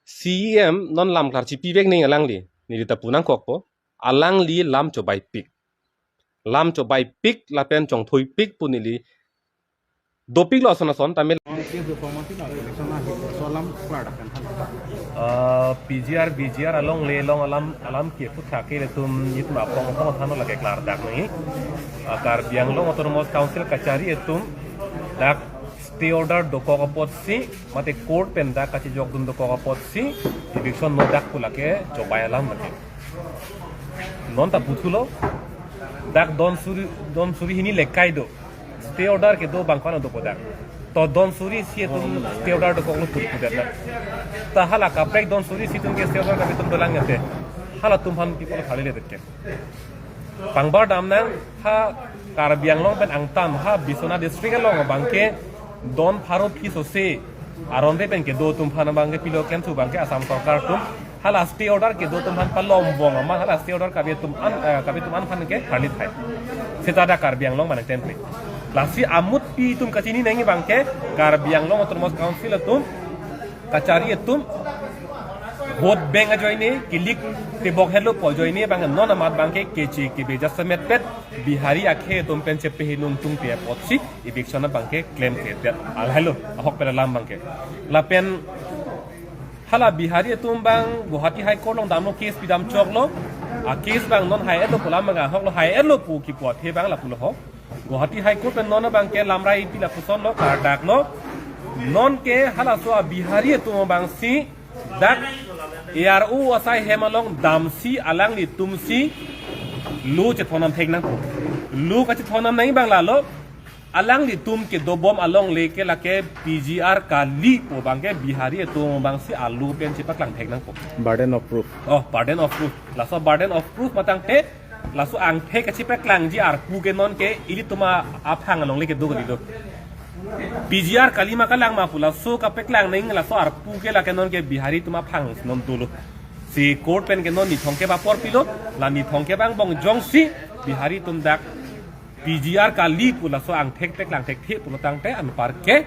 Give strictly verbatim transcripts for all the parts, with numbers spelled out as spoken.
C E M non lam klar chipivek nangji alangli, neli ta pu nangkokpo, alangli lam chobaipik. Lam chobaipik lapen chongthoipik pu neli dopiklo ason ason tame. Ah, P G R, V G R along le long alam, alam ke putha ke ilitum itum apong apong thanlo lake klardak nangji. Ah, Karbi Anglong Autonomous Council kachari atum dak stay order dokok apotsi, mate court pen dak kachejokdun dokok apotsi, eviction no dak pu lake chobai alam lake. Non ta puthulo, dak don suri, don suri hini lekai do. Stay order kedo abang ko-an dopo dak. To don suri isi atum stay order dokoklo put pudet na. Ta hala kaprek don suri isi atum ke stay order kabi atum dolang ate. Halatum aphan people thali le det ke. Pangbar damnang ha Karbi Anglong pen angtan ha Biswanath district along abang ke don pharo phi sose aron re pen kedo atum aphan abang ke pilo klemthu abang ke Assam Sorkar atum hala stay order kedo atum aphan palom bong ama hala stay order kabi atum an, eh, kabi atum an aphan ke harli thai. Seta dak Karbi Anglong manang temple. Lasi amutpi atum kachini nangji abang ke Karbi Anglong Autonomous Council atum kachari atum vote bank ajoine, kilik tebok helo pu ajoine abang non amat abang ke keche kebe jasemet pet Bihari akhei atum pen chepehe nung tungte apotsi eviction abang ke klem ke pet. Alahelo ahok pen alam abang ke. Lapen hala Bihari atum abang Guwahati High Court along damlo case pidam choklo. A case abang non hai etlo pu alam abang ahoklo, hai etlo pu kipu athe abang lapulo ho. Guwahati High Court pen non abang ke lamrai pi lapusonlo, kardaklo. Non ke halaso a Bihari atum abangsi dak A R O asai hem along damsi alanglitumsi lo chethonam thek nangpo. Lo kachethonam nangji abang lalo, alanglitum kedobom along le ke lake P G R kali pu abang ke Bihari atum abangsi alo pen chepaklang thek nangpo. Burden of proof. Oh, burden of proof. Laso burden of proof matangte laso angthek kachepaklangji arpu ke non ke ilitum aphang along le kedo kali do. P G R kali ma kalang ma pu laso kapaklang nangji laso arpu ke lake non ke Bihari atum aphang non dolo. Si court pen ke non ni thomkep apor pilo, la ni thomkep angbong jongsi Bihari atum dak P G R kali pu laso angthek paklang thekthe pulo tangte anpar ke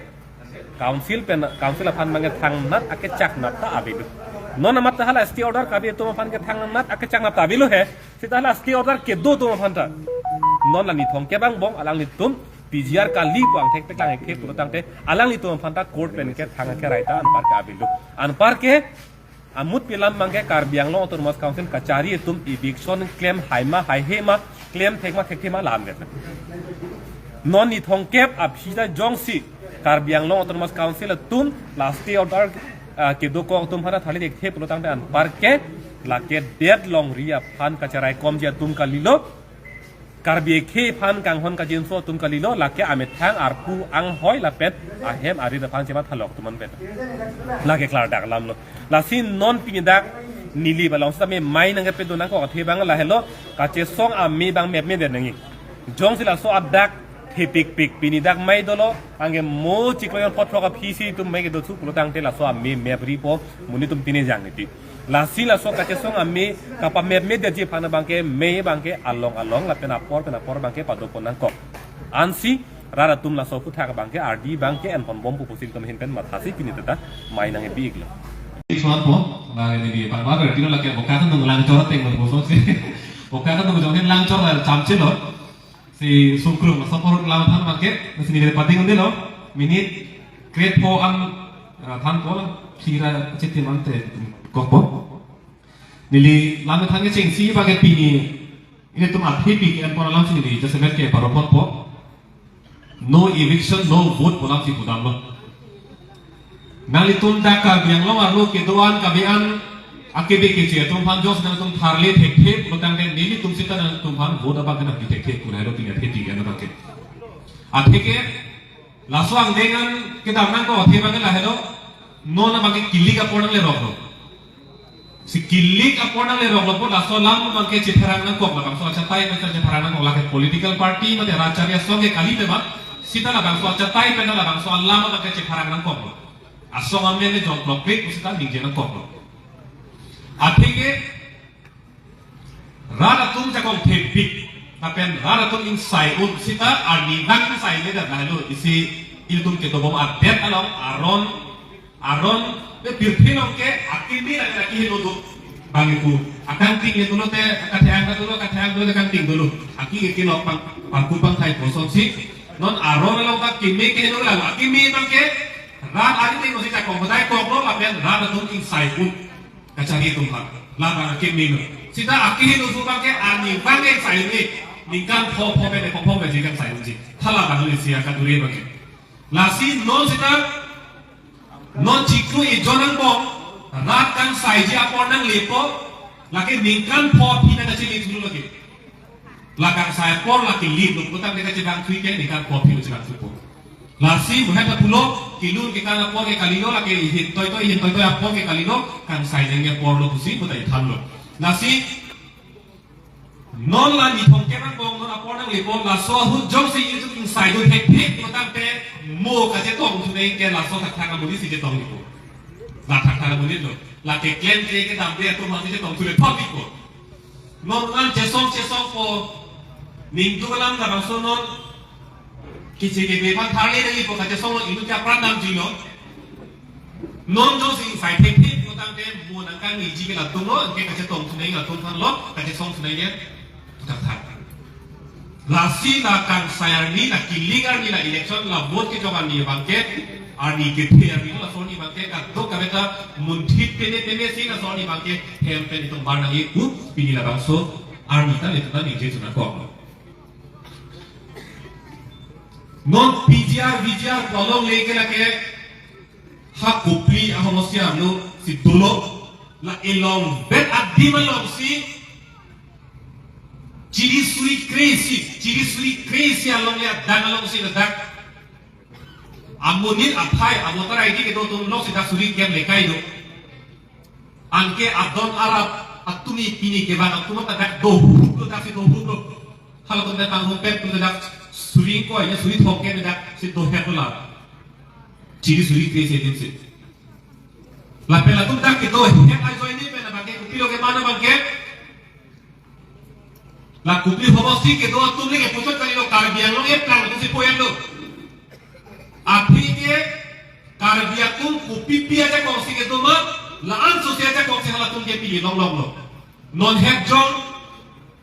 council pen, council aphan abang ke thangnat akechaknat ta avelo. Non amat ta hala stay order kabi atum aphan ke thangnat akechaknat ta avelo he. Seta hala stay order kedo atum aphan ta non la ni thomkep angbong alanglitum P G R kali pu angthek paklang thekthe pulo tangte alanglitum aphan ta court pen ke thang akerai ta anpar ke avelo. Anpar ke amutpi alam abang ke Karbi Anglong Autonomous Council kachari atum eviction klem hai ma haihe ma, klem thek ma thekthe ma lam det. Non ni thomkep aphi ta jongsi Karbi Anglong Autonomous Council atum la stay order, ah, kedokok atum aphan ta thali thekthe pulo tangte anpar ke lake det longri aphan kacharaikomji atum kalilo, Karbi akhei aphan kanghon kajinso atum kalilo, lake amethang arpu anghoi lapen ahem arit aphan chemathalok atum anvet. Lake klardak alamlo. Lasi non pini dak neli balong sitame mei nangkepedo nangkok athe abang lahelo, kachesong ame abang mepmedet nangji. Jongsi laso adak thepikpik pini dak mei dolo, anke mo chiklo jon phothrok aphi si itum mei kedo thu pulo tangte laso ame mepripo, monit atum tine jang niti. Lasi laso kachesong ame kapamepmedetji aphan abang ke mei abang ke along along lapen apor pen apor abang ke padopon nangkok. Ansi rat atum laso aphuthak abang ke ardi abang ke enponbompo pusi itum ahin pen mathasi pini teta mei nangkebi-iklo. Suat po, na ini di pangbar, tino lake boka kan tung langchor teng mo boso si. Boka kan tung jongin langchor la chamchelo. Si sungkrung, sopor lam than market, si neli pading undelo, minit, grade four an, ah, than pol, sira chitim ante, kokpo. Neli lam than ke chengsi abang ke pini, ilitum athepik enpon alam si neli, jasemet ke paropon po. No eviction, no vote pu alam si pudamlo. Nanglitum dak Karbi Anglong arlo kedo-an kabe-an akebe keche atum aphan jongsi nangtum tharle thekthe pulo tangte nelitum sita nangtum aphan vote abang ke nangpi thekthe pu lahelo pini athepik an abang ke. Atheke laso angdeng an kedam nangkok athe abang ke lahelo, non abang ke kilik apor nangleroklo. Si kilik apor nangleroklo pu laso alam abang ke chepherang nangkok, labangso achatai pen chepherang nangkok, lake political party mate rachari asong ke kali tema, sita labangso achatai pen labangso alam abang ke chepherang nangkoklo. Asong amen le jongklok klik sita ningje nangkoklo. Atheke rat atum jakong thepik, lapen rat atum ingsai un sita arni nang ingsai le dak lahelo isi ilitum kedobom adet along aron, aron le pirthe along ke akin Kimi la keheno do. Bang ipu. Akangting le dolo te, akathang ta dolo, akathang dolo te kangting dolo. Aki ke kilo pang, pangku pangthai kosonsi. Non aron along ta kimi keheno lang. Akimi abang ke. Rat ari te kosi ta kong badai kong lo lapen rat atum ingsai pu. Kachari atum ha. Labang akimi lo. Sita akeheno su abang ke ani abang ke sai ni. Ningkan pho pho pe ne pho pho pe ji kangsai unji. Thala abang le sia kadure abang ke. Lasi non sita non chiklo ejon angbong, rat kangsaiji apor nanglepo, lake ningkan pho aphi nangkachele thulo lake. La kangsai apor lake lip lo, kutang de kachevang thui ke ningkan pho aphi lo chevang thupo. Lasi muhet ta pulo, kelun kekan apor ke kalilo, lake ihin toitoi, ihin toitoi apor ke kalilo, kangsai nangji apor lo pusi, puta ithan lo. Lasi non la nithong ke angbong non apor nanglepo, laso ahut jongsi itum ingsai do thekthek lo tangte mo kachetong thunei ke laso thakthak amonit si chetong ipo. La thakthak amonit lo. La keklem ke kedam de atum aphan si chetong thule thot ipo. Non nang chesong chesongpo. Ningduk alam labangso non kiche ke bephan tharle nangjipo, kachesong lo inut ke apran damji lo. Non jongsi ingsai thekthek lo tangte mo nangkangniji ke latum lo, anke kachetong thunei latum aphan lo, kachesong thunei ke thakthak. Lasi la kangsai arni, la kiling arni, la election, la vote kejok arni abang ke, arni kethe arni, laso arni abang ke kadokave ta munthit peme peme si laso arni abang ke hem pen itum bar nangji pu, pini labangso arni ta le itum ta ningje chunakok. Non P G R, V G R pu alongle ke lake ha Kopili ahomosya lo si dolo, la elong bet adim alongsi chiri suri kre-isi, chiri suri kre-isi alongle adang alongsi ladak amonit aphai, avoter I D kedo atum alongsi dak suri kep lekai do. Anke adon arap atumi pini kevang atum ta dak dohup lo, dak si dohup lo. Halatum dak tang humpet tum dak suri ingkoi ya suri thomkep dak si dohet lo la. Chiri suri kre-isi adim si. Lapen latum dak kedohet ajoine pen abang ke kopilo kemana abang ke? La Kopili homosti kedo atum le kepuchot kalilo, Karbi Anglong eplang atum si poyan do. Aphi ke Karbi atum kopipi ajakong si kedo ma, la-an so si ajakong si halatum ke pili longlong lo. Non het jong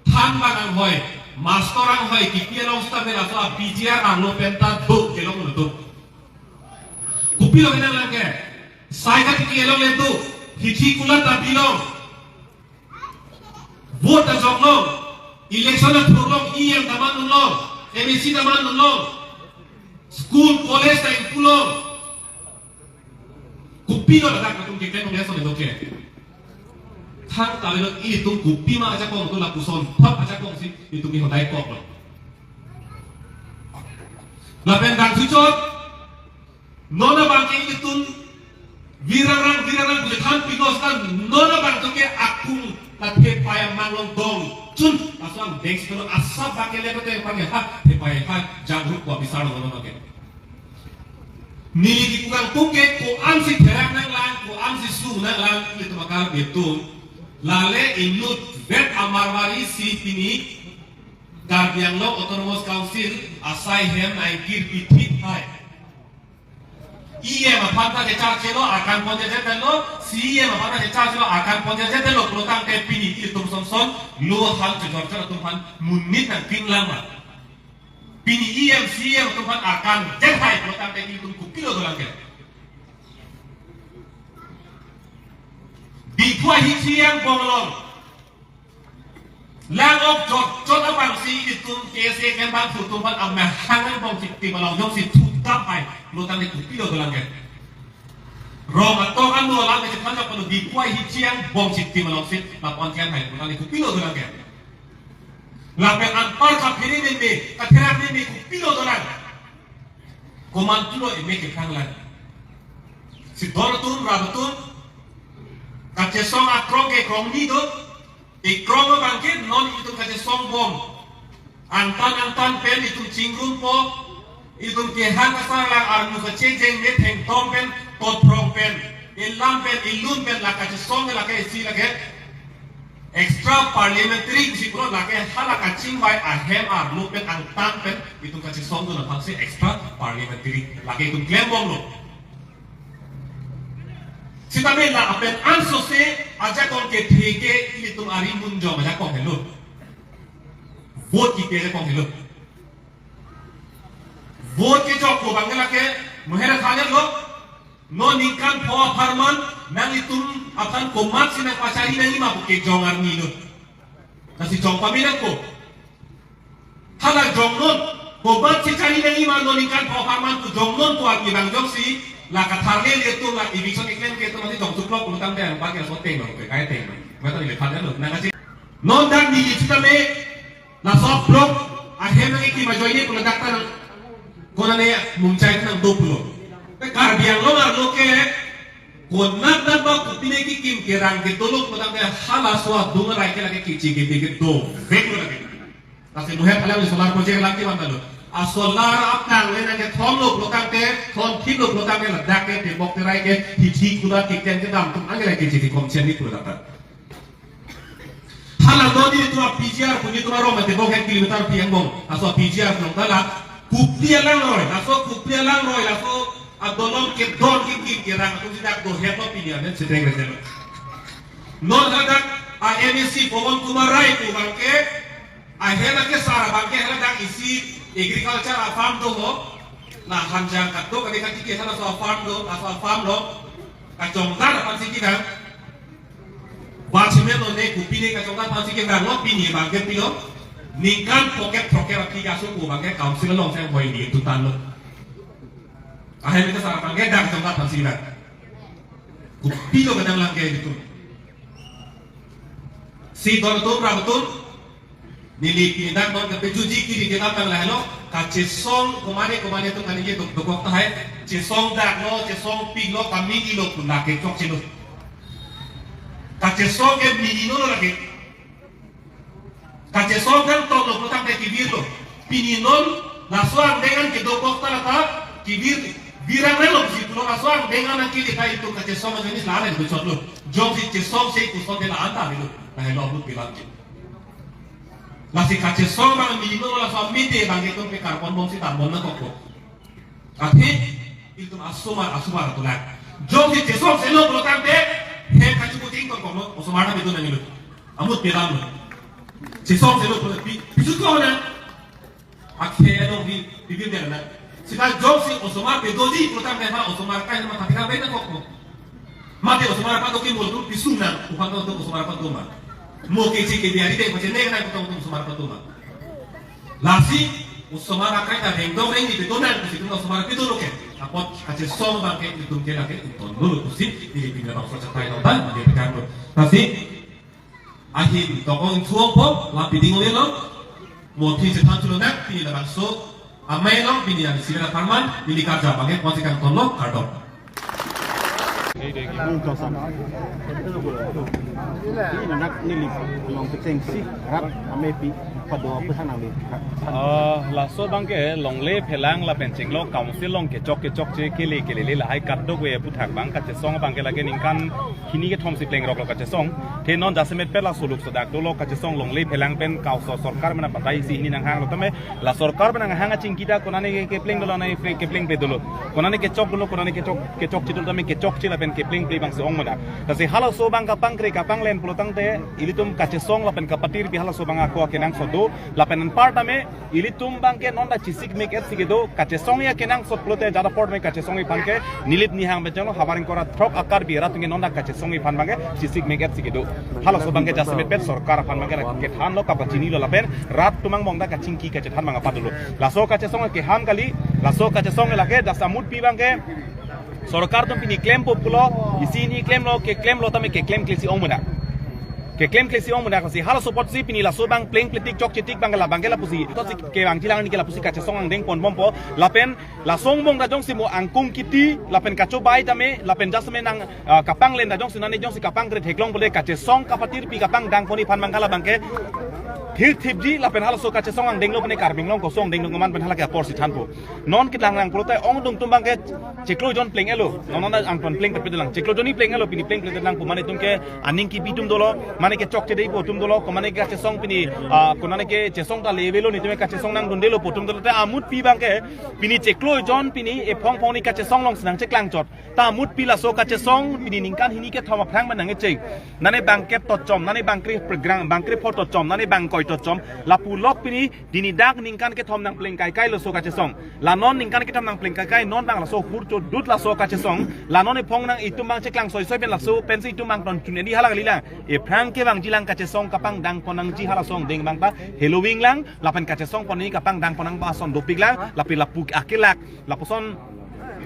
than bang anghoi, mastor anghoi, kipi along sita mela so a P G R anglo pen ta do kelong lo do. Kopilo kenanglang ke, sai katiki along le do, hithi kulat ta bilong. Vote ta jok long, election ta thur long, E M ta man long, M A C ta man long, school, college ta ingpu long. Kopilo ladak atum ke klem nang so lo ke. Thang ta lo ilitum kopima ajakong tu lapuson thap ajakong si itum ni hodai kok lo. Lapen dang suchot, non abang ke ilitum virarang virarang pu than pinos kan, non abang atum ke akung ta thepai amang long dong chun, laso ang deng si lo asap abang ke le ko te pang ha thepai ha jangrup ko bisar lo non abang ke. Neli kikukang atum ke ko-an si therak nanglang, ko-an si su nanglang, ilitum akar betum. Lale inut vet a-Marwari si pini Karbi Anglong Autonomous Council asai hem nangkir pithit hai. E M aphan ta kecharche lo, Arkan ponjajat lo, C E M aphan ta kecharche lo, Arkan ponjajat lo, pulo tangte pini ilitum son son lo hang chejor char atum aphan monit nangpinglang ma. Pini E M, C E M atum aphan Arkan jet hai pulo tangte ilitum kopilo dolang ke. Diphu ahithi angbong along lang-ok jot jot abang si ilitum K S A kembang atum aphan amahang angbong si tim along jongsi thutap hai pulo tangte kopilo dolang ke. Rong atok ano alam ke chethan jok pano Diphu ahithi angbong si tim along si lapu-an klem hai pulo tangte kopilo dolang ke. Lapen anpar kaphere meme, katherak meme kopilo dolang. Komantu lo eme kephrang lang. Si dor atum, rap atum, kachesong akrong ke krongni do, ekrong abang ke non itum kachesong bom. Angtan angtan pen itum chingrumpo, itum kehang kasarlang armu kachejeng metheng tom pen, totphrong pen, elam pen, elun pen, la kachesong ke lake isi lake extra parliamentary si pulo lake hala kachingvai ahem arlo pen angtan pen itum kachesong dun aphan si extra parliamentary lake itum klem bom lo. Sitame la apen ansose ajakong kethe ke ilitum ari munjong ajakong helo. Vote kipi ajakong helo. Vote kejokpo abang ke lake, moher thanlo. Non ningkan pho apharman nanglitum aphan komatsi nangpachari nangjima pu kejong arni lo. Lasi jong pame nangpo. Hala jongnon, komatsi chari nangjima non ningkan pho apharman pu jongnon pu arni abang jongsi la katharle ilitum, la eviction keklem ke ilitum mati jong suklok pulotangte abang ke laso tenglo, ke kai tenglo. Mata ni le phan lo, nangkachi. Non dak neli sitame laso block ahem nangkekim ajoine pu ladak ta nang konane mungchai nang do pulo. Te Karbi Anglong arlo ke konat nat ba kopine kekim kerang kedo lo pulotangte halaso adung arai ke lake keche kebe kedovek lo lake. Lasi moher alam solar project alam kevan ta lo. A solar apnang le nangkethom lo pulotangte, thom thip lo pulotangte ladak ke tebok terai ke hithi kuda keken kedam atum anke lake keche kekom chen ni pulo ladak ta. Hala do nelitum a-P G R pu nelitum arong mate bok het kilometer pi angbong. Laso a-P G R along ta la Kupli alangroi, laso Kupli alangroi, laso adolong kedon kekim kerang atum si dak do het lo pini amen sedeng rejelo. Non hadak a-M A C Pawan Kumar Rai pu abang ke, ahem akesar abang ke hadak isi agriculture a-farm do ho. La hanjang kadokave katiki halaso a-farm do, laso a-farm lo. Kachongdar aphansi kevang. Ba chimel lo ne kopine kachongdar aphansi kevang lo, pini abang ke pilo. Ningkan phokep phokep aphi kaso ko abang ke council along sang hoi ni tutan lo. Ahem akesar abang ke dak kachongdar aphansi kevang. Kopilo kadang lang ke ilitum. Si don atum, ram atum. Neli pini dak non kapejuji kiri kedam tang lahelo, kachesong komane komane atum kaningje dok dokok tahai, chesong dak lo, chesong pik lo, kamini lo pu lake chokche lo. Kachesong ke mini lo lake. Kachesong kangton lo pulotangte kevir lo. Pini non laso angdeng an kedokok ta lata kevir, virang lo si pulo, laso angdeng an nangkele ta itum kachesong ajoine la nang bechot lo. Jongsi chesong se kusonte la-an ta avelo. Lahelo ahut bilang je. Lasi kachesong abang mini lo, laso amide abang ke itum pe karbon bom si dambom nangkokpo. Athe ilitum asomar asomar atulang. Jongsi chesong selo pulotangte hem kachukuting kongkong lo, osomar ta bedo nangjilo. Amut pelam lo. Chesong selo pulo pi, pisut ko na. Akhei along pi, pipir dia na. Sita jongsi osomar bedoji pulotangte ma osomar kai ma tapi kan beda kok mo. Mate osomar aphan do ke mo tu pisung na, uphan do osomar aphan do ma. Mo keche kebe ari deng pachene na, osomar aphan do ma. Lasi osomar akai ta rengdong rengni bedo nang pusi itum osomar bedo lo ke. Apot kachesong abang ke itum ke lake itum ton dulu pusi neli pini labangso chatai nonta neli pegang lo. Lasi ahin tokong thuong po la piding ove lo. Mo thi chethan chulo nak pini labangso amei lo pini an sila parman neli karja abang ke pon si kangton lo, kardom. Bung Tosam. Ini nak neli long kechengsi rat amepi pado apa sana ni. Ah, laso abang ke longle phelang lapen chenglok council along kechok kechokche kele kelele lahai kadokave aputhak abang kachesong abang ke lake ningkan hini kethom si plengrok lo kachesong. Te non jasemet pen laso luk sodak dolo kachesong longle phelang pen kausor sorkar mena batai si hini nanghang lo tame la sorkar mena nanghang achingki ta konane ke kepleng dolo, nai kepleng pe dolo. Konane kechok dolo, konane kechok, kechokche dolo tame kechokche lapen keplengple abang si ong mena. Lasi halaso abang kapangkre kapanglen pulotangte ilitum kachesong lapen kapatirpi halaso abang ako akenangsot do lapen anparta me ilitum abang ke non ta chesik mek et si kedo, kachesong akenangsot pulote jada apor me kachesong aphan ke nilip nihang bejang lo, havar ingkoi ra throk akar bi rat tungke non ta kachesong aphan abang ke chesik mek et si kedo. Halaso abang ke jasemet pen sorkar aphan abang ke kethan lo, kapachini lo lapen rat atum angbong ta kachingki kachethan abang apat dolo. Laso kachesong keham kali, laso kachesong lake jasamut pi abang ke sorkar atum pini klempo pulo, isi hini klemlo, keklemlo tame keklemkle si ong mena. Keklemkle si ong mena, lasi halaso apotsi pini laso abang plengple tik chokche tik abang ke la abang ke lapusi. Tosi kevang jilang ni ke lapusi kachesong angdeng ponbompo. Lapen laso angbong ta jongsi mo angkung kiti, lapen kachobai tame, lapen jasemet nang, ah, kapanglen ta jongsi nane jongsi kapangkre theklong pule kachesong kapatirpi kapangdang pon aphan abang ke la abang ke Thir thipji lapen halaso kachesong angdenglo pene Karbi Anglong koson angdenglo komat pen hala ke apor si thanpo. Non kelang lang pulote ongdung atum abangke chiklo jon pleng-etlo. Non non angton pleng pepelang. Chiklo jonni pleng-etlo, pini pleng pleng lang pu mane atum ke aning kipi atum dolo, mane kechokche deipo atum dolo, ko mane kachesong pini, ah, konane ke chesong ta le avelo, netum kachesong nangdundelo pu atum dolo. Te amutpi abangke pini chiklo jon pini ephong phongni kachesong alongsi nangcheklang chot. Ta amutpi laso kachesong pini ningkan hini kethom aphrang pen nangcheng. Nane bangkep tochom, nane bangkre program, bangkre pho tochom, nane bangkoi tochom. Lapu lok pini dini dak ningkan kethom nangpleng kaikailo laso kachesong. La non ningkan kethom nangpleng kaikai, non abang laso hur chodut laso kachesong. La non ephong nang itum abang cheklang soi soi pen laso pensi itum abang ton chun edi hala kalilang. Ephrang kevangjilang kachesong kapangdang ponnangji halaso angdeng abang ta halloween lang, lapen kachesong ponni kapangdang ponnang ba ason dopiklang, lapen lapu akelak, lapuson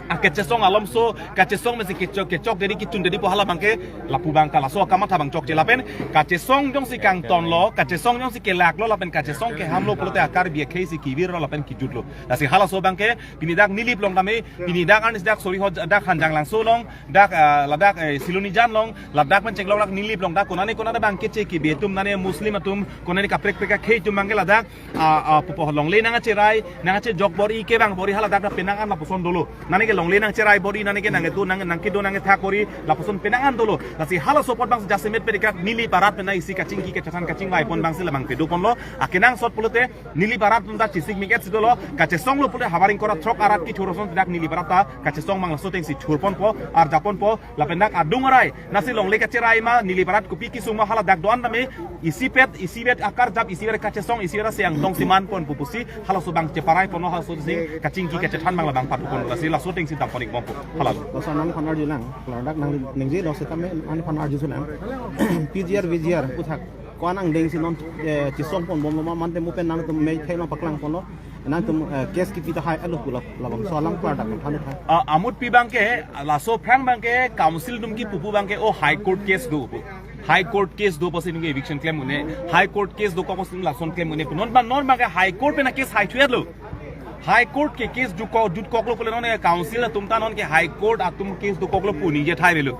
akechesong alomso, kachesong mesi kechok, kechok deri kichun deri po hala abangke, lapu abang ta laso akamatha abang chokche lapen, kachesong jongsi kangtonlo, kachesong jongsi kelaklo, lapen kachesong kehamlo pulote a-Karbi akhei si kevirlo lapen kijutlo. Lasi halaso abangke, pini dak Nilip along tame, pini dak Anis dak Soriho dak Hanjanglangso along, dak, ah, ladak, eh, Silonijan along, ladak pen cheklong dak Nilip along dak, konane konane abang keche kibi atum nane Muslim atum, konane kaprek prek akhei atum abangke ladak, ah, ah, pupo longle nangcherai, nangchejok bor-i kevang bor-i haladak dak penang an lapuson dolo. Nane ke longle nangcherai bor-i, nane ke nangkedo nang, nangkedo nangkethak bor-i, lapuson penang an dolo. Lasi halaso apot abang jasemet pedikak Nilip arat pen isi kachingki kachethan kachingvai pon abangsi labang pedo ponlo. Akenangsot pulote Nilip arat atum ta chesik mik-et si dolo. Kachesonglo pulote havar ingkoi ra throk arat kechor ason dak Nilip arat ta kachesong abang laso atengsi chor ponpo, arjap ponpo, lapen dak adung arai, nasi longle kacherai ma, Nilip arat kopi kesung ma haladak do-an tame, isipet, isipet akarjap, isipet kachesong, isipet asi angtong si man ponpo pusi, halaso abang cheparai ponlo, halaso si kachingki kachethan abang labang patu ponlo, lasi laso atengsi dam pon-ik bompo. Hala. Laso nangphan arjulang, ladak nang ningje lo setame nangphan arjulang. P G R, V G R, puthak ko-an angdengsi non, eh, chesong ponbomlo ma, mante mo pen nangtum mei thai ma paklang ponlo. Nangtum, eh, case kipi tahai alo pu la, labangso alam klardak nangphan tha. Ah, amutpi abangke, laso aphrang abangke, council atum kipupu abangke, o High Court case do pu. High Court case do pusi ningke eviction klem un-e. High Court case dokok pusi lason klem un-e pu. Non abang, non abangke High Court pen a-case haithu-etlo. High Court ke case jutkok, jutkoklo pule non e council atum ta non ke High Court atum case dokoklo pu ningje thai avelo.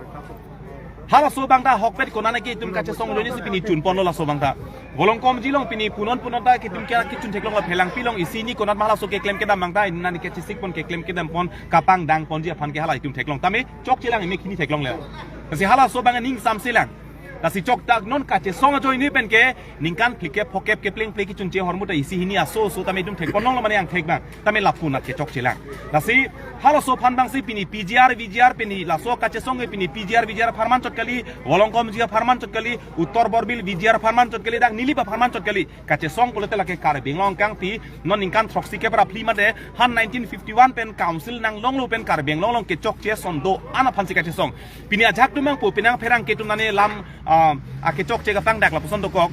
Halaso abang ta ahokpet konane ke itum kachesong ajoine si pini chun ponlo laso abang ta. Volongkomji along pini punon punon ta ke itum ke kichun theklong la phelangpi along isi ni konat ma halaso keklem kedam abang ta nane kachesik pon keklem kedam pon kapangdang ponji aphan ke hala itum theklong. Tame chokchelang ime khini theklongle. Lasi halaso abang ning samselang. Lasi chokdak non kachesong ajoine pen ke ningkan phlikep phokep kepleng plek kichun che hormu ta isi hini aso aso tame itum thek ponlonglo mane angthek abang. Tame lapu nat ke chokchelang. Lasi halaso aphan abangsi pini P G R, V G R pini laso kachesong ke pini P G R, V G R apharman chot kali, Volongkomji apharman chot kali, Uttor Borbil V G R apharman chot kali, dak Nilip apharman chot kali. Kachesong pulote lake Karbi Anglong kangpi, non ningkan throksi kep ra phli mate, han nineteen fifty-one pen council nanglonglo pen Karbi Anglong along kechokche ason do-an aphansi kachesong. Pini ajak atum abang pu, penang pherangke atum nane lam, ah, akechokche kapangdak lapuson dokok.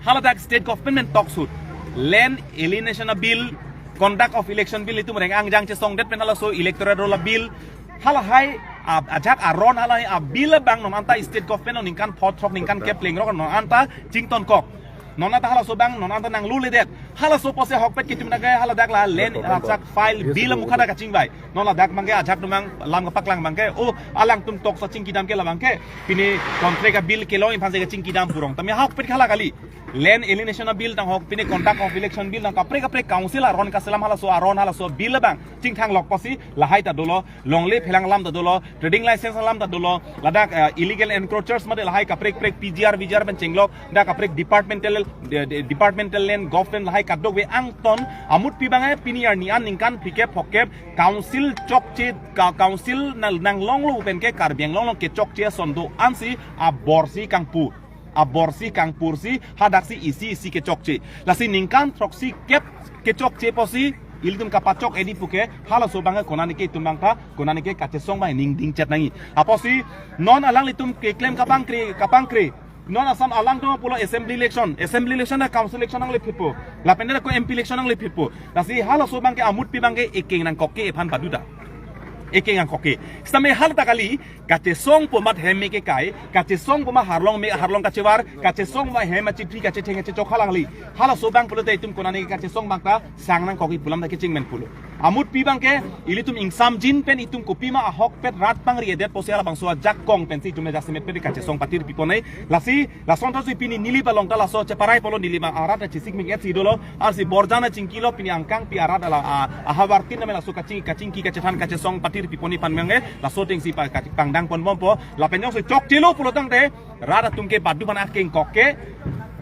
Haladak state government pen talks ahut. Land alienation a-bill, conduct of election bill itum reng angjang chesongdet pen halaso electoral roll a-bill. Halahai, ah, ajak aron halahai a-bill abang non anta state government non ningkan pho throk ningkan kep lengrok non anta chingtonkok. Non anta halaso abang non anta nangluledet. Halaso apotsi ahokpet kitum nake haladak la land, ah, chak file bill amukha dak kachingvai. Non ladak abangke ajak atum abang lam kapaklang abangke, o alangtum talks achingkidam ke labangke. Pini contract a-bill kelong iphansi kachingkidam purong. Tame ahokpet hala kali. Land alienation a-bill tang ahok, pini conduct of election bill tang kaprek kaprek council aron kaselam halaso aron halaso bill abang chingthanglok pusi lahai ta dolo, longle phelang alam ta dolo, trading license alam ta dolo, ladak, eh, illegal encroachers mate lahai kaprek kaprek P G R, V G R pen chenglok, dak kaprek departmental, de-, de-, departmental land, government lahai kadokave angton, amutpi abang e pini arni an ningkan phlikep phokep, council chokche, ka-, council nang, nanglonglo pen ke Karbi Anglong along kechokche ason do-ansi, aborsi kangpu. Aborsi kangpursi, hadaksi isi isi kechokche. Lasi ningkan throksi kep kechokche pusi, ilitum kapachok edi puke, halaso abang konane ke itum abang ta, konane ke kachesong abang ning dingchet nangji. Apotsi, non alanglitum keklem kapangkre, kapangkre. Non Assam alangtum pulo assembly election. Assembly election na council election nanglephitpo. Lapen na ko M P election nanglephitpo. Lasi halaso abangke amutpi abangke ekeng nangkokke ephan paduta. Ekeng nangkokke. Sitame hala ta kali, kachesong pu amat hem me kekai, kachesong pu amat harlong me harlong kachevar, kachesong pu amat hem achiphi kachetheng kachechok hala kali. Halaso abang pulote itum konane kachesong abang ta sang nangkokji pu alam ta kecheng men pulo. Amutpi abangke ilitum ingsamjin pen itum kopima ahokpet rat pangri-edet pusi halabangso ajakong pensi itum jasemet pen kachesong patir piponai. Lasi lason thasi pini Nilip along ta laso cheparai polo, Nilip arat chesik mik-et si dolo, arsi Borjan achingkilo, pini angkangpi arat ala, a, ahavartin name laso kaching, kachingki kachethan kachesong patir pipon aphan abangke laso atengsi pa, kachepangdang ponbompo. Lapen jongsi chokchelo pulo tangte rat atum ke badu aphan akengkok ke,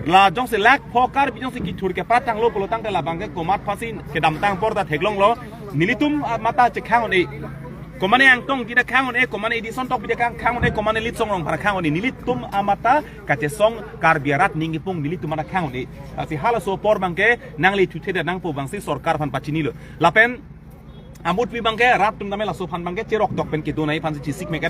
la jongsi lak pho Karbi jongsi kithur kepatanglo pulo tangte labangke komat aphansi kedamtang apor ta theklonglo. Nelitum, a, matha chekhang un-e. Komane Angtong kita khang un-e, komane Edison Tokbi ta khang, khang un-e, komane Litsong Rongphar khang un-e. Nelitum amatha kachesong Karbi arat ning kipung nelitum amatha khang un-e. Lasi halaso apor abangke nangli thuthe da nangpo abangsi sorkar aphan pachinilo. Lapen amutpi abangke rat atum tame laso aphan abangke cherok tok pen kedonai aphansi chesik mik-et.